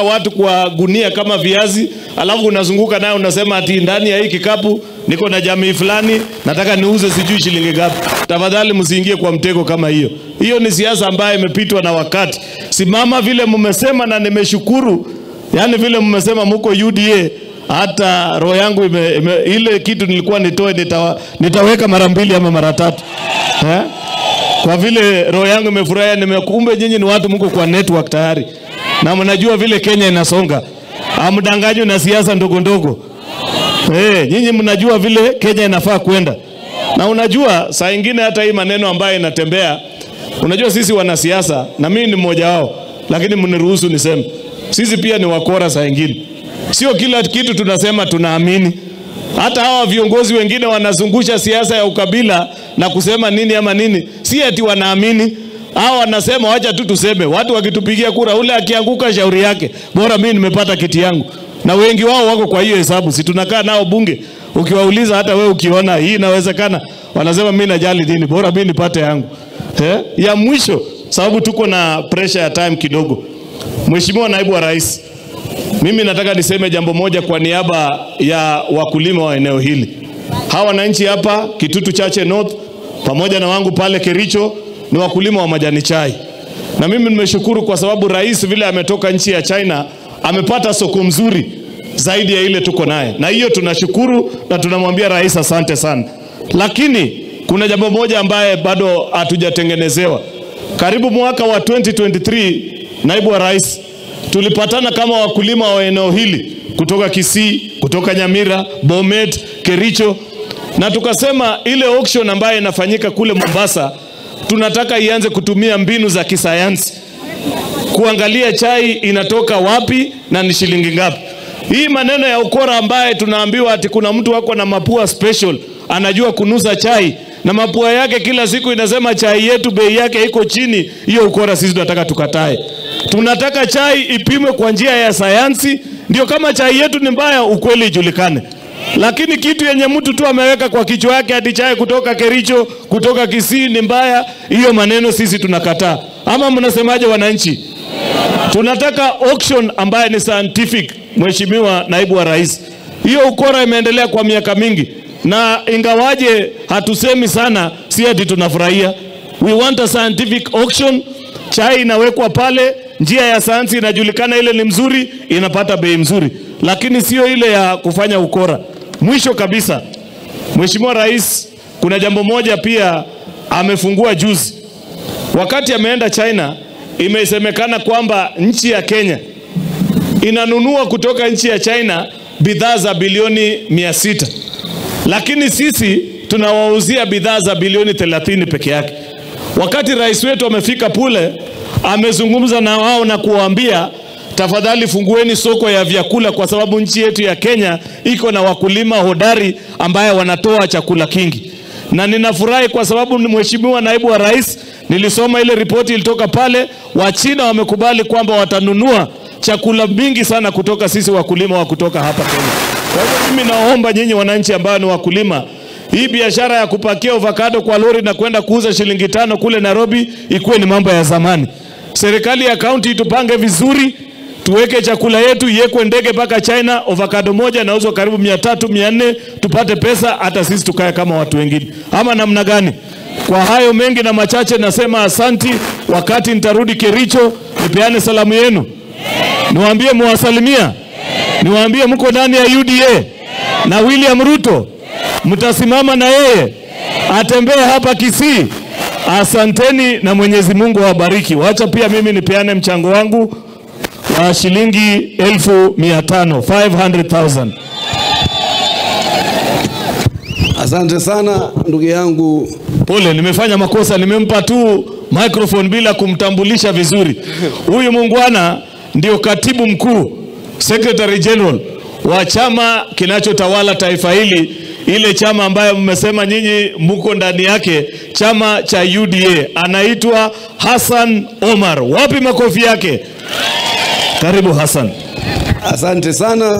Watu kwa gunia kama viazi, alafu unazunguka nayo unasema ati ndani ya hii kikapu niko na jamii fulani, nataka niuze sijui shilingi ngapi. Tafadhali msiingie kwa mtego kama hiyo. Hiyo ni siasa ambayo imepitwa na wakati. Simama vile mmesema, na nimeshukuru. Yaani vile mmesema mko UDA, hata roho yangu ile kitu nilikuwa nitoe nitaweka mara mbili ama mara tatu. Kwa vile roho yangu imefurahia, nimekumbe nyinyi ni watu mko kwa network tayari. Na mnajua vile Kenya inasonga. Hamdanganywi na siasa ndogo ndogo. Nyinyi mnajua vile Kenya inafaa kwenda. Na unajua saa nyingine hata hii maneno ambayo inatembea, unajua sisi wanasiasa, na mimi ni mmoja wao, lakini mniruhusu niseme, sisi pia ni wakora saa nyingine. Sio kila kitu tunasema tunaamini. Hata hawa viongozi wengine wanazungusha siasa ya ukabila na kusema nini ama nini, si ati wanaamini. Hao wanasema wacha tu tuseme, watu wakitupigia kura ule akianguka shauri yake, bora mimi nimepata kiti yangu. Na wengi wao wako kwa hiyo hesabu, si tunakaa nao bunge. Ukiwauliza hata wewe ukiona hii inawezekana, wanasema mimi najali nini, bora mimi nipate yangu. Ya mwisho, sababu tuko na pressure ya time kidogo. Mheshimiwa Naibu wa Rais, mimi nataka niseme jambo moja kwa niaba ya wakulima wa eneo hili. Hawa wananchi hapa Kitutu Chache North pamoja na wangu pale Kericho ni wakulima wa majani chai. Na mimi nimeshukuru kwa sababu rais vile ametoka nchi ya China amepata soko mzuri zaidi ya ile tuko naye. Na hiyo tunashukuru na tunamwambia rais asante sana. Lakini kuna jambo moja ambaye bado hatujatengenezewa. Karibu mwaka wa 2023, Naibu wa Rais, tulipatana kama wakulima wa eneo hili kutoka Kisii, kutoka Nyamira, Bomet, Kericho, na tukasema ile auction ambayo inafanyika kule Mombasa tunataka ianze kutumia mbinu za kisayansi kuangalia chai inatoka wapi na ni shilingi ngapi. Hii maneno ya ukora ambaye tunaambiwa ati kuna mtu wako na mapua special anajua kunusa chai na mapua yake kila siku inasema chai yetu bei yake iko chini, hiyo ukora sisi tunataka tukatae. Tunataka chai ipimwe kwa njia ya sayansi, ndio kama chai yetu ni mbaya ukweli ijulikane. Lakini kitu yenye mtu tu ameweka kwa kichwa yake ati chai kutoka Kericho, kutoka Kisii ni mbaya, hiyo maneno sisi tunakataa. Ama mnasemaje wananchi? Tunataka auction ambaye ni scientific, Mheshimiwa Naibu wa Rais. Hiyo ukora imeendelea kwa miaka mingi, na ingawaje hatusemi sana, si ati tunafurahia. We want a scientific auction. Chai inawekwa pale, njia ya sayansi inajulikana, ile ni mzuri, inapata bei mzuri, lakini sio ile ya kufanya ukora. Mwisho kabisa, Mheshimiwa Rais, kuna jambo moja pia amefungua juzi. Wakati ameenda China, imesemekana kwamba nchi ya Kenya inanunua kutoka nchi ya China bidhaa za bilioni 600. Lakini sisi tunawauzia bidhaa za bilioni 30 peke yake. Wakati rais wetu amefika pule, amezungumza na wao na kuwaambia tafadhali fungueni soko ya vyakula kwa sababu nchi yetu ya Kenya iko na wakulima hodari ambaye wanatoa chakula kingi. Na ninafurahi kwa sababu Mheshimiwa Naibu wa Rais, nilisoma ile ripoti ilitoka pale, Wachina wamekubali kwamba watanunua chakula mingi sana kutoka sisi wakulima wa kutoka hapa Kenya. Kwa hivyo mimi naomba nyinyi wananchi ambao ni wakulima, hii biashara ya kupakia avocado kwa lori na kwenda kuuza shilingi 5 kule Nairobi ikuwe ni mambo ya zamani. Serikali ya county itupange vizuri, tuweke chakula yetu iwekwe ndege mpaka China, avocado moja inauzwa karibu 300, 400, tupate pesa hata sisi tukae kama watu wengine. Ama namna gani? Kwa hayo mengi na machache nasema asanti. Wakati nitarudi Kericho nipeane salamu yenu. Niwaambie muwasalimia. Niwaambie mko ndani ya UDA na William Ruto. Mtasimama na yeye atembee hapa Kisii. Asanteni na Mwenyezi Mungu awabariki. Wacha pia mimi nipeane mchango wangu wa shilingi 500,000, 500,000. Asante sana ndugu yangu. Pole, nimefanya makosa, nimempa tu microphone bila kumtambulisha vizuri. Huyu muungwana ndio katibu mkuu, Secretary General wa chama kinachotawala taifa hili, ile chama ambayo mmesema nyinyi mko ndani yake, chama cha UDA. Anaitwa Hassan Omar. Wapi makofi yake? Karibu Hassan. Asante sana.